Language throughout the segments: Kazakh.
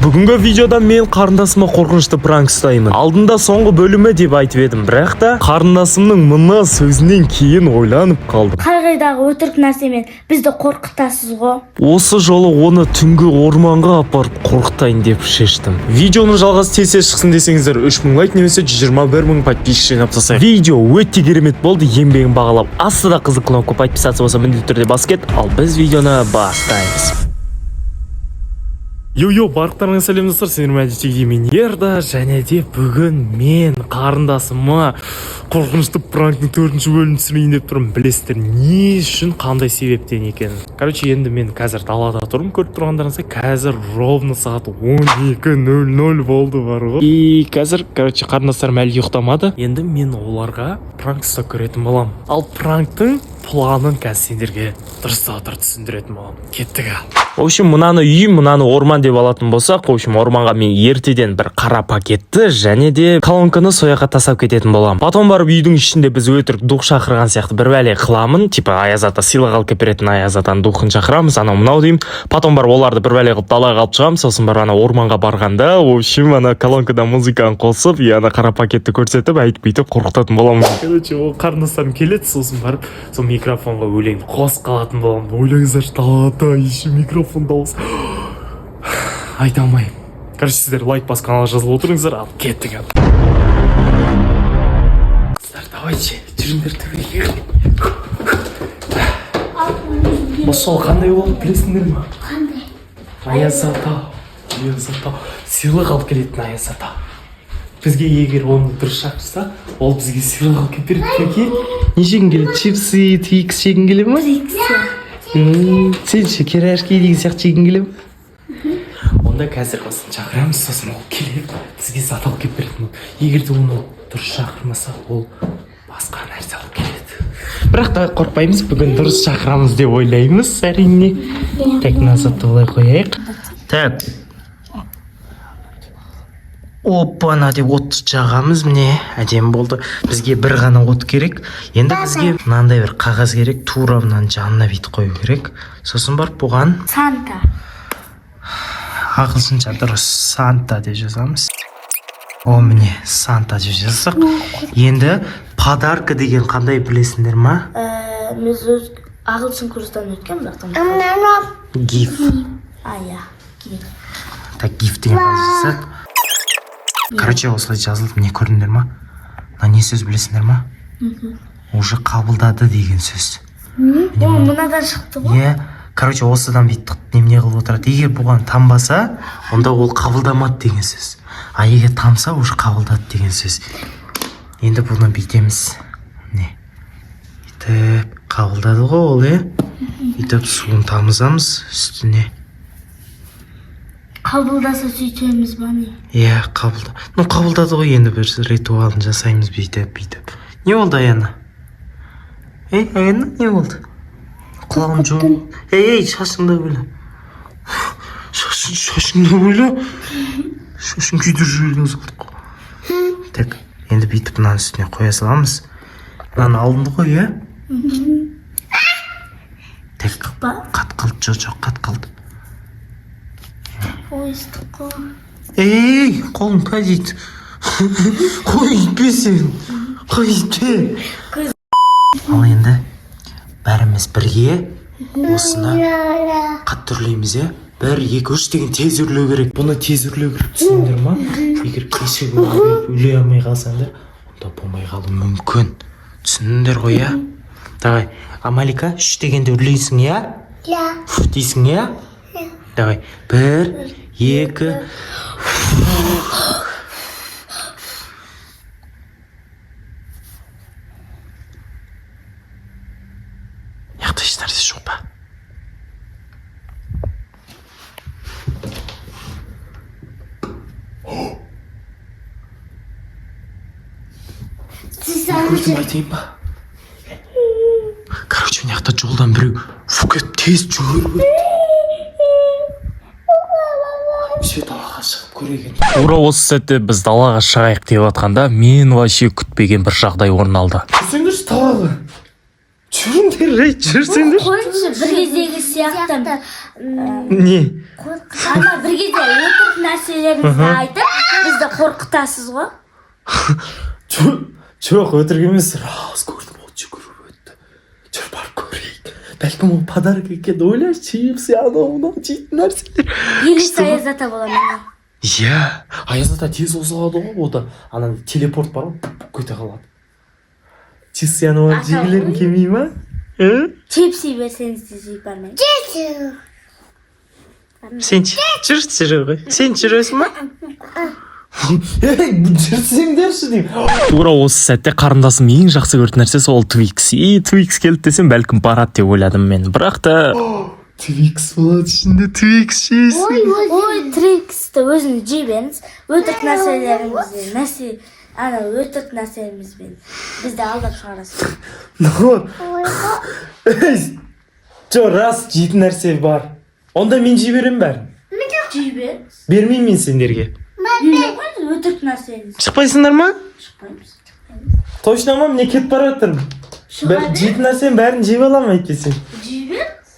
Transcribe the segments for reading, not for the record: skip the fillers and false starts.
Бүгінгі видеода мен қарындасыма қорқынышты пранк ұстаймын. Алдында соңғы бөлімі деп айтып едім, бірақ та қарындасымның мына сөзінен кейін ойланып қалдым. Қай қайдағы өтірік нәрсемен бізді қорқытасыз ғой. Осы жолы оны түнгі орманға апарып қорқытайын деп шештім. Видеоның жалғасы тез тез шықсын десеңіздер, 3000 лайк немесе 121 мың подписчик жинап тастайық. Видео өте керемет болды, еңбегін бағалап, астыда қызыл кнопка подписаться болса, міндетті түрде басып кет. Ал біз видеоны бастаймыз. Йо-йо, барлықтарыңа сәлем, достар, сендермен әдеттегідей мен, Ерда, және де бүгін мен қарындасыма қорқынышты пранктың төртінші бөлімін түсірейін деп тұрмын. Білесіздер, не үшін, қандай себептен екенін. Короче, енді мен қазір далада тұрмын, көріп тұрғандарыңыздай, қазір ровно сағат 12:00 болды бар ғой. И қазір, короче, қарындастарым әлі ұйықтамады. Енді мен оларға пранк ұстап көретін боламын. Ал пранктың планын қазір сендерге дұрыстап отырып түсіндіретін боламын. Кеттік ал. В общем, мынаны үй, мынаны орман деп алатын болсақ, в общем, орманға мен ертеден бір қара пакетті және де колонканы сол жаққа тастап кететін боламын. Потом барып үйдің ішінде біз өтірік дух шақырған сияқты бір бәле қыламын, типа Аяз ата сыйлық алып келіп беретін Аяз атаның духын шақырамыз, анау мынау деймін. Потом барып оларды бір бәле қылып далаға алып шығамын, сосын барып ана орманға барғанда, в общем, ана колонкадан музыканы қосып, и ана қара пакетті көрсетіп, әйтіп бүйтіп қорқытатын боламын. Короче, ол қарындастарым келеді, сосын барып сол микрофонға өлең қосып қалатын боламын. Ойлаңыздаршы, далада еще микрофон дауыс айта алмаймын. Короче, сіздер лайк басып, каналға жазылып отырыңыздар. Ал кеттік. Ал қыздар, давайте, жүріңдер төбеге. Осы жолы қандай болды, білесіңдер ма? Қандай? Аяз ата, Аяз ата, сыйлық алып келетін Аяз ата бізге. Егер оны дұрыс шақырса, ол бізге сыйлық алып келіп береді. Прикинь, не жегің келеді? Чипсы, Твикс жегің келе ма? Сен ше, кирашки деген сияқты жегің келе ма? Онда қазір осыны шақырамыз, сосын ол келіп бізге зат алып келіп беретін болады. Егер де оны дұрыс шақырмаса, ол басқа нәрсе алып келеді. Бірақ та қорықпаймыз, бүгін дұрыс шақырамыз деп ойлаймыз, әрине. Так, мына затты былай қояйық. Так, опа-на деп от жағамыз. Міне, әдемі болды. Бізге бір ғана от керек. Енді бізге мынандай бір қағаз керек, тура мынаның жанына бүйтіп қою керек. Сосын барып бұған Санта. Ағылшынша дұрыс Санта деп жазамыз. О, міне, Санта деп жазсақ. Енді подарка деген қандай, білесіңдер ма? Мен өз ағылшын курстан өткен, бірақ та Gift. А, иә, gift. Так, gift деген қалай жазады? Короче, осылай жазылды, міне, көрдіңдер ма? Мына не сөз, білесіңдер ма? Уже қабылдады деген сөз. О, мынадан шықты ғой. Иә, короче, осыдан бүйтіп немене қылып отырады. Егер бұған тамбаса, онда ол қабылдамады деген сөз, а егер тамса, уже қабылдады деген сөз. Енді бұны бүйтеміз, міне, бүйтіп қабылдады ғой ол, иә. Бүйтіп суын тамызамыз үстіне. Қабылдаса, сөйтеміз ба, не? Иә, қабылда, ну, қабылдады ғой. Енді бір ритуалын жасаймыз, бүйтіп бүйтіп. Не болды, Аяна? Ей, Аяна, не болды? Құлағын жу. Ей, ей, шашыңды бөле, шашыңды бөле, шашың күйдіріп жіберген қой. Так, енді бүйтіп мынаның үстіне қоя саламыз. Мынаны алынды ғой, иә. Так. Ба? Қат қалды. Жоқ, жоқ, қат қалды. Ой, ыстық қой. Ей, ей, қолың па дейді. Қой, өйтпе сен. Қой, өйтпе. Ал енді бәріміз бірге осыны қатты үрлейміз, иә. Бір, екі, үш деген тез үрлеу керек. Бұны тез үрлеу керек, түсіндіңдер ма? Егер кешігіп үрлей алмай қалсаңдар, онда болмай қалуы мүмкін. Түсіндіңдер ғой, иә? Давай, а Малика, үш дегенде үрлейсің, иә? Иә. Фу дейсің, иә? Давай, бір, екі. Мына жақта ешнәрсе жоқ па? Көрдім, айтайын ба? Короче, мына жақта жолдан біреу фу кетіп, тез жүгіріп өтті. Все, далаға шығып көрейік. Тура осы сәтте біз далаға шығайық деп жатқанда, мен вообще күтпеген бір жағдай орын алды. Түсіңдерші далаға. Жүріңдер, ей, жүрсеңдер. Қойыңызшы, бір кездегі сияқты. Не? Ана бір кезде өтірік нәрселеріңізді айтып, бізді қорқытасыз ғой. Жоқ, өтірік емес, рас көрдім, ол жүгіріп өтті. Жүр, барып көрейік, бәлкім, ол подарок екен. Ойлашы, чипсы, анау мынау жейтін нәрселер. Елес Аяз ата бола ма? Иә, Аяз ата тез қозғалады ғой, о да ана телепорт бар ғой, кете қалады. Чипсы, анау Ата жегілерің ғой. Келмей ма? Э? Чипси берсеңіз де жей бармаймын. Сен ше? Жүр, жүре ғой, сен жүресің ба? Ей, жүрсеңдерші деймін. Тура осы сәтте қарындасым ең жақсы көретін нәрсесі ол Твикс, и Твикс келді десем, бәлкім, барады деп ойладым мен, бірақ та Твикс болады ішінде, Твикс жейсің. Ой, Твиксті өзіңіз жей беріңіз. Өтірік нәрселеріңізді, нәрсе, ана өтірік нәрселеріңізбен бізді алдап шығарасыз. Ну, ей, жоқ, рас, жейтін нәрсе бар. Онда мен жей беремін бәрін. Жей беріңіз. Бермеймін мен сендерге. Бермей қойыңыз өтірік нәрсеңіз. Шықпайсыңдар ма? Шықпаймыз. Точно ма? Міне, кетіп бара жатырмын. Шыға бер. Жейтін нәрсенің бәрін жеп аламын әйтпесе. Жей беріңіз.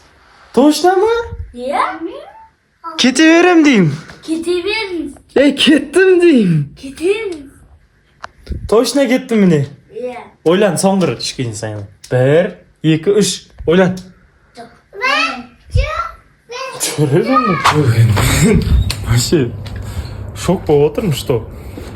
Точно ма? Иә. Кете беремін деймін. Кете беріңіз. Ей, кеттім деймін. Кете беріңіз. Точно кеттім, міне. Иә. Ойлан, соңғы рет үшке дейін санаймын. Бір, екі, үш, ойлан. Жоқ. Жүре. Вообще шок болып отырмын, что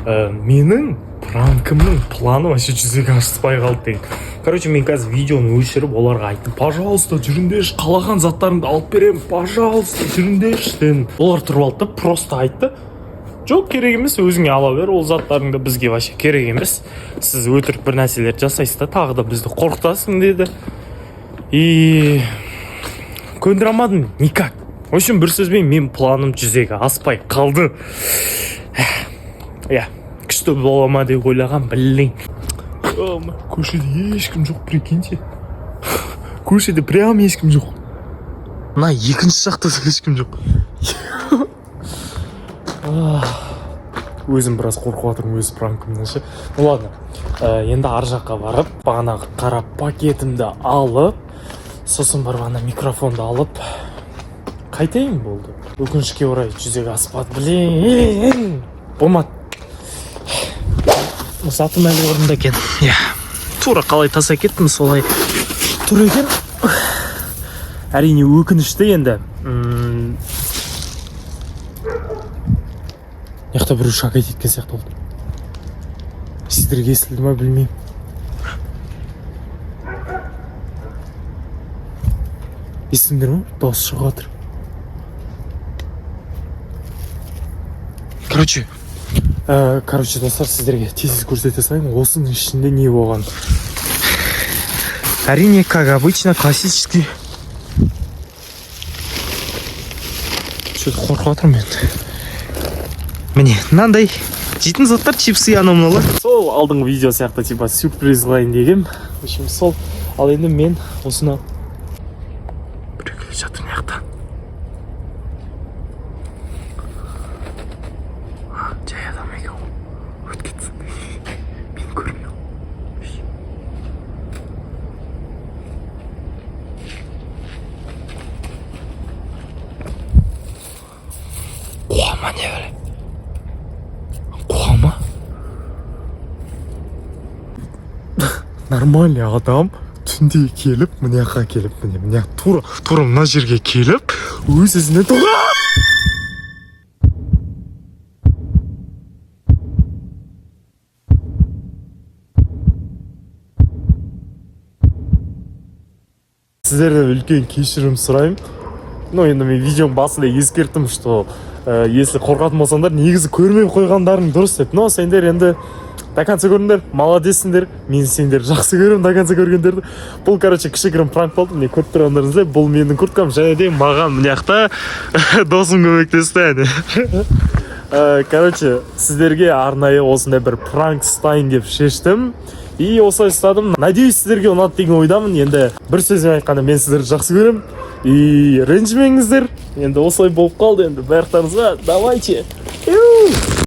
менің пранкімнің планы вообще жүзеге аспай қалды деген. Короче, мен қазір видеоны өшіріп, оларға айттым: «Пожалуйста, жүріңдерші, қалаған заттарыңды алып беремін, пожалуйста, жүріңдерші», — дедім. Олар тұрып алды да, просто айтты: «Жоқ, керек емес, өзіңе ала бер ол заттарыңды, бізге вообще керек емес, сіз өтірік бір нәрселер жасайсыз да, тағы да бізді қорқытасың», — деді. И көндіре алмадым никак. В общем, бір сөзбен, мен планым жүзеге аспай қалды. Иә, күшті бола ма деп ойлаған, блин. Көшеде ешкім жоқ, прикиньте, көшеде прям ешкім жоқ. Мына екінші жақта да ешкім жоқ. Ах, өзім біраз қорқып жатырмын өз пранкымнан ше. Ну ладно. Енді ар жаққа барып, бағанағы қара пакетімді алып, сосын барып ана микрофонды алып қайтайын. Болды, өкінішке орай, жүзеге аспады, блин, болмады. Затым әлі орнында екен, иә, тура қалай тастап кеттім, солай тұр екен. Әрине, өкінішті енді. Мына жақта біреу шагать еткен сияқты болды, сіздерге естілді ма, білмеймін. Естідіңдер ма? Дауыс шығып жатыр. Короче, достар, сіздерге тез тез көрсете салайын осының ішінде не болған. Әрине, как обычно, классический. Что то қорқып жатырмын енді. Міне, мынандай жейтін заттар, чипсы, анау мынаулар, сол алдыңғы видео сияқты, типа сюрприз қылайын дегем. В общем, сол. Ал енді мен осыны, біреу келе жатыр мына жақтан. А, жай адам екен ғой, өтіп кетсін, мені көрмей қалды. Қуа ма, не бәле, қуа ма? Нормальный адам түнде келіп, мына жаққа келіп, міне, мына тура тура мына жерге келіп, өз өзіне тура. Сіздерден үлкен кешірім сұраймын. Ну енді мен видеоның басында ескерттім, что если қорқатын болсаңдар, негізі көрмей қойғандарың дұрыс деп. Но сендер енді до конца көрдіңдер, молодецсіңдер, мен сендерді жақсы көремін, до конца көргендерді. Бұл, короче, кішігірім пранк болды. Міне, көріп тұрғандарыңыздай, бұл менің курткам және де маған мына жақта досым көмектесті, әне. Короче, сіздерге арнайы осындай бір пранк ұстайын деп шештім и осылай ұстадым. Надеюсь, сіздерге ұнады деген ойдамын. Енді бір сөзбен айтқанда, мен сіздерді жақсы көремін и ренжімеңіздер, енді осылай болып қалды. Енді барлықтарыңызға давайте. Ю!